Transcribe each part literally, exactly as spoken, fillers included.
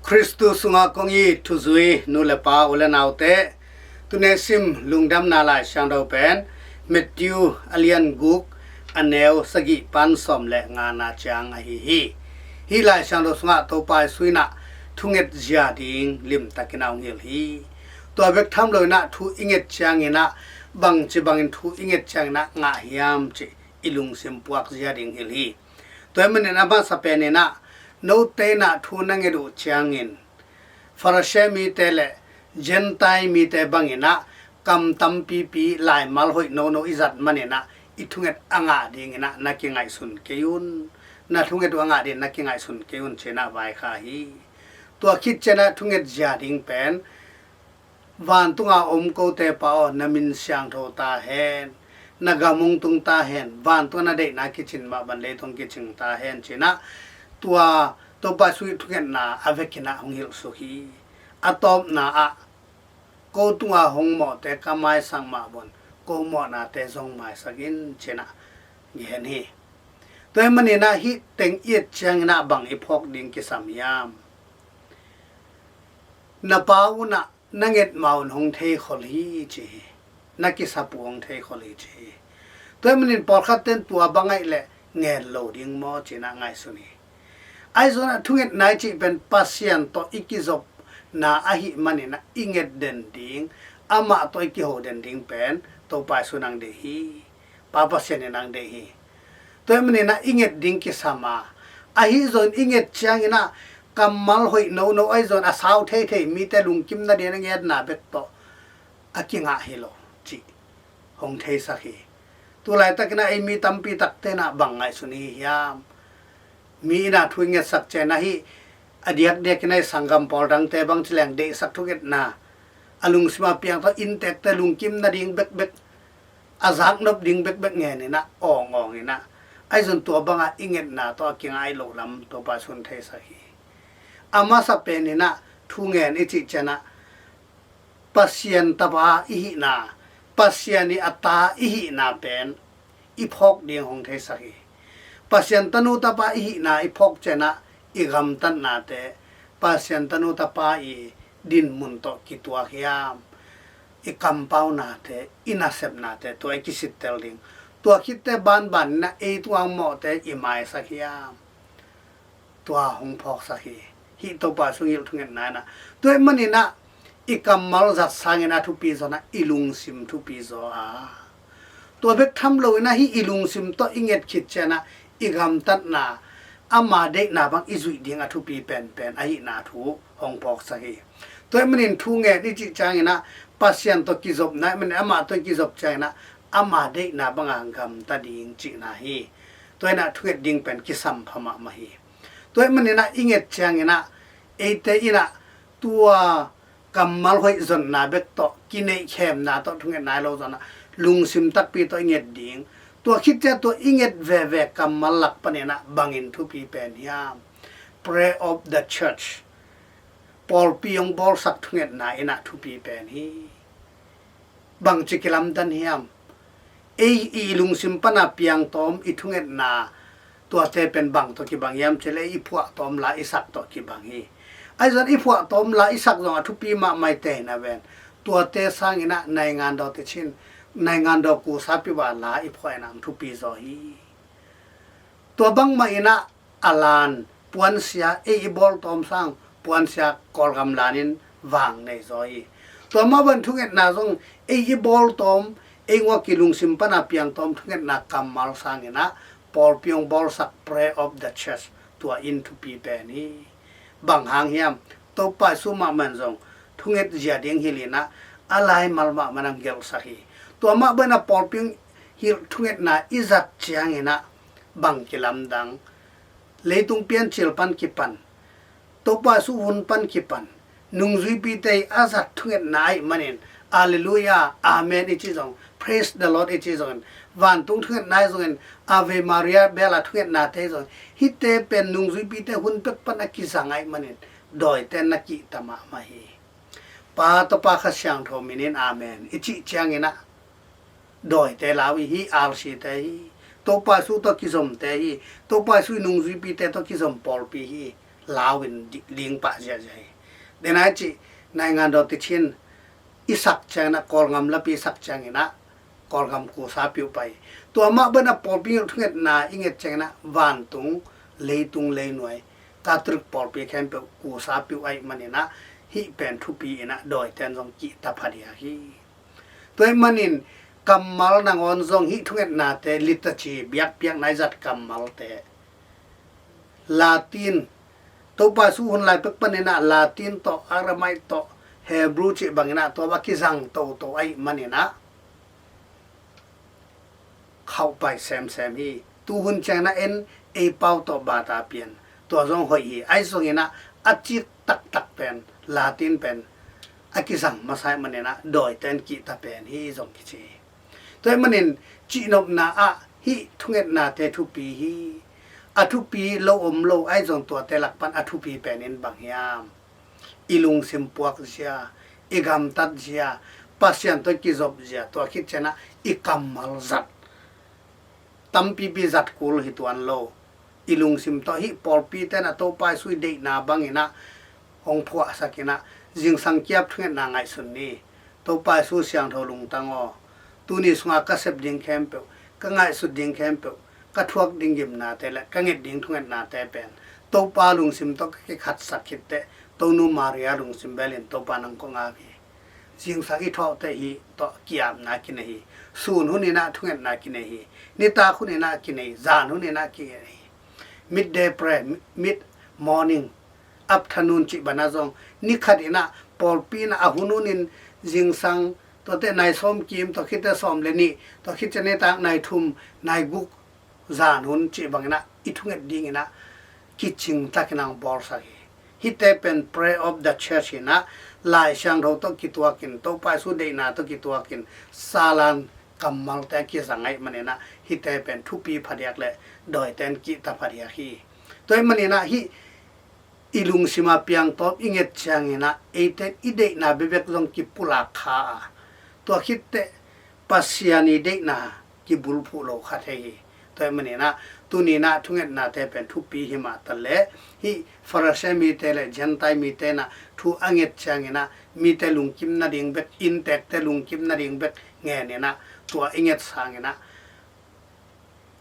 Khristu sungah kong it thuzui nu le pa, u le naute, tuni sim lungdamna Lai Siangtho pen Matthew a lian guk, a neu sagih pan sawm le ngana ciang ahi hi. Hih Lai Siangtho sungah Topa Jesu in ah thunget zia ding limtakin a hong hilh hi. Tua bek tham loin ah thu i nget ciangin ah bangci bangin thu i nget ciangin ah ngah hiam cih i lungsim puak zia ding hilh hi. Tua ahih manin a masa penin ah note in ah thu na nget uh ciangin Pharisee mite le Gentile mite bangin ah kam tampipi laimal hoih nono i zat manin ah i thunget a ngah dingin ah na kingaihsun kei un. Na thunget uh a ngah dingin na kingaihsun kei un ci-in ah vaikhak hi. Tua khit ciangin ah thunget zia ding pen, vantunga om kote Pa aw, na min siangtho ta hen, na gam hong tung ta hen, vantunga na deihna kicin mah bang leitung kicing ta hen ci-in ah tua Topa Jesu ii thungetna a vekin ah hong hilhsuk hi. A tawpna ah, ko tunga hong mawhte ka maisak mah bangin ko mawhnate zong maisak in ci-in ah gen hi. Tua ahih manin ah hih teng i et ciangin ah bang i phawk ding kisam hiam? Na pa un ah na nget ma un hong theikhol hi ci hi. Na kisap uh hong theikhol hi ci hi. Tua ahih manin pawlkhatte in tua bang ahih leh ngen lo ding maw ci-in ah ngaihsun hi. Ahi zongin ah thungetna i cih pen Pasian tawh i kizopna ahih manin ah i nget den ding, amah tawh i kiho den ding pen Topa Jesu in hong deih hi. Pa Pasian in hong deih hi. Tua ahih manin ah i nget ding kisam a, ahi zongin i nget ciangin ah kammal hoih nono, ahi zongin a sau theithei mite lungkim nadingin a ngetna bek tawh a kingah hi lo cih hong theisak hi. Tu laitakin ah ei mi tampi takte in ah bang ngaihsun i hi hiam? Mi in ah thu i ngetsak ciangin ah hih a diakdiakin ah i sanggam pawl dangte bang ci leng deihsak thungetna, a lungsim a piang tawh inntekte lungkim nading bekbek, a zaknop ding bekbek ngenin ah awngawng in ah, ahi zongin tua bangah i ngetna tawh a kingai loh lam Topa Jesu in theisak hi. A masa penin ah thu ngen i cih ciangin ah Pasian tapa i hihna, Pasian ii a ta i hihna pen i phawk ding hong theisak hi. Pasian tanu tapa i hihna i phawk ciangin ah i gamtatnate Pasian tanu tapa ii dinmun tawh kituak hiam? I kampaunate, i nasepnate, tua i kisittel ding. Tua khitteh banbanin ah ei tungah mawhte i maisak hiam? Tua hong phawksak hi. Hih Topa Jesu ii thungetna in ah. Tua ahih manin ah i kammal zat sangin a thupi zawh in ah i lungsim thupi zaw a, tua bek tham loin ah hih i lungsim tawh i nget khit ciangin ah i gamtatna, ama deihna bang i zuih ding a thupi penpen ahihna thu hong phawksak hi. Tua ahih manin thu ngen i cih ciangin ah Pasian tawh kizopna ahih manin amah tawh i kizop ciangin ah ama deihna banga gamta ding cihna hi. Tua in ah thunget ding pen kisam pha mahmah hi. Tua ahih manin ah i nget ciangin ah eite in ah tua kammal hoih zonna bek tawh, kineihkhemna tawh thunget nai lo zongin ah lungsim takpi tawh i nget ding. Tua khit ciang tua i nget veve kammal lak panin ah bangin thupi pen hiam? Prayer of the church. Pawlpi hong bawlsak thungetna in ah thupi pen hi. Bangci kilamdan hiam? Ei i lungsim pana piangtawm i thungetna, tuate pen bang tawh kibang hiam cih leh i phuahtawm la i sak tawh kibang hi. Ahi zongin i phuahtawm la i sak zong a thupi mahmah hi, teh na ven. Tuate sangin ah naingandaw ticin, naingandaw kusapi va la i phuah in ah thupi zaw hi. Tua bangmah in ah a lan puansia, ei i bawltawm sang puansia Kawlgam lanin vang nei zaw hi. Tua mah bangin thungetna zong ei i bawltawm, ei ngua kilungsim pana piangtawm thungetna kammal sangin ah pawlpi hong bawlsak, prayer of the church, tua in thupi pen hi. Bang hang hiam? Topa Jesu mahmah in zong thunget zia ding hilh in ah a laimal mahmah in hong gelhsak hi. Tua mah bangin ah pawlpi hong hilh thungetna i zat ciangin ah bang kilamdang? Leitung piancil pan kipan, Topa Jesu hun pan kipan nungzuipite ii a zat thungetna ahih manin, Alleluia, Amen i cih zong, Praise the Lord i cih zongin, vantung thungetna ahi zongin, Ave Maria bel a thungetnate ahi zongin, hihte pen nungzuipite hun pek pan a kizang ahih manin dawite na kihta mahmah hi. Pa, Tapa, Kha Siangtho minin Amen i cih ciangin ah dawite lau hi, hi R C te hi. Topa Jesu tawh kizomte hi. Topa Jesu ii nungzuipite tawh kizom pawlpi hi. lau in di-, ling pah ziahziah hi. Denai cih naingan daw ti chin i sak ciangin ah, Kawlgam lapi i sak ciangin ah, Kawlgam kusa piuh pai. Tua mah bana pawlpi thungetna i nget ciangin ah, vantung, leitung, leinuai, Catholic pawlpi khempeuh kusa piuh ahih manin ah, hih pen thupi in ah dawiten zong kihta phadiak hi. Tua ahih manin kammal nangawn zong hih thungetnate, liturgy, biakpiakna i zat kammalte, Latin, Topa Jesu hun lai pek panin ah Latin tawh, Aramaic tawh, Hebrew cih bangin ah tua bang kizang toto ahih manin ah khauhpai semsem hi. Tuhun ciangin ah en ei pau tawh bata pian, tua zong hoih hi. Ahi zongin ah a cik taktak pen, Latin pen a kizang masa ahih manin ah dawiten kihta pen hi zong kici hi. Tua ahih manin cihnopna ah hih thungetnate thupi hi. A thupi lo om lo ahi zong tuate lak pan a thupi pen in bang hiam? I lungsim puak zia, i gamtat zia, Pasian tawh kizop zia, tua khit ciangin ah i kammal zat. Tampipi zat kul hi tuan lo. I lungsim tawh hih pawlpite in ah Topa Jesu i deihna bangin ah hong phuahsak in ah, zingsang kiap thungetna ngaihsun ni. Topa Jesu siangtho lungtang aw, tuni sunga ka sep ding khempeuh, ka ngaihsut ding khempeuh, ka thuak ding gimnate le ka nget ding thungetnate pen Topa lungsim tawh ka kikhatsak khit teh, Tonu Maria lungsim bel in Topa nang kong ap hi. Zingsang i thawhte hi tawh ki-apna kinei hi. Sun hun in ah thungetna kinei hi. Nitak hun in ah kinei, zan hun in ah kinei hi. Midday prayer, mid morning, afternoon cih bana zong, ni khat in ah pawlpi in ah a hun hun in zingsang, tuate nai sawm kim, tua khit teh sawm le nih, tua khit ciang nitak nai thum, nai guk, zan hun cih bangin ah i thunget dingin ah kicing takin ah bawlsak hi. Hihte pen prayer of the church in ah, Lai Siangtho tawh kituakin, Topa Jesu deihna tawh kituakin, salan kammalte a kizang ahih manin ah, hihte pen thupi phadiak le dawiten kihta phadiak hi. Tua ahih manin ah hih i lungsim a piangtawp i nget ciangin ah, eite i deihna bekbek zong kipulak kha a, tua khit teh Pasian i deihna kibulphuh lo kha thei hi. Tua ahih manin ah tuni in ah thungetnate pen thupi hi mah ta leh, hih Pharisee mite le Gentile mite in ah thu a nget ciangin ah, mite lungkim nading bek, inntekte lungkim nading bek ngen in ah, tua i nget sangin ah,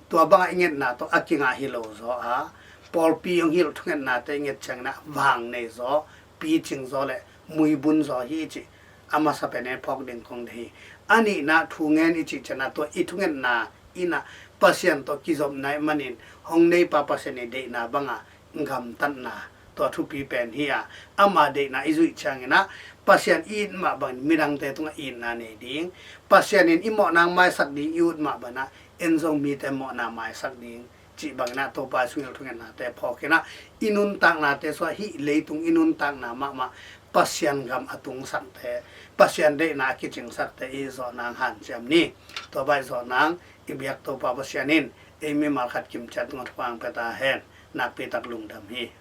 tua bangah i ngetna tawh a kingah hi lo zaw a, pawlpi hong hilh thungetnate i nget ciangin ah vang nei zaw, picing zaw le muibun zaw hi cih a masa pen en phawk ding kong deih hi. A nihna thu ngen i cih ciangin ah, tua i thungetna in ah Pasian tawh kizopna ahih manin hong neipa Pasian i deihna banga gamtatna, tua thupi pen hi a, ama deihna i zuih ciangin ah Pasian i it mah bangin midangte tungah itna nei ding, Pasian in i mawhna maisak ding i ut mah bangin ah en zong mite mawhna maisak ding cih bangin ah Topa Jesu hong hilh thungetnate phawk in ah, i nuntaknate sungah hih leitung i nuntakna mahmah Pasian gam a tungsakte, Pasian deihna a kicingsakte i zawh nang hanciam ni. Tua bang i zawh nang i biak Topa Pasian in ei mimal khat kimciat tungah thupha hong pia ta hen. Nakpi tak lungdam hi.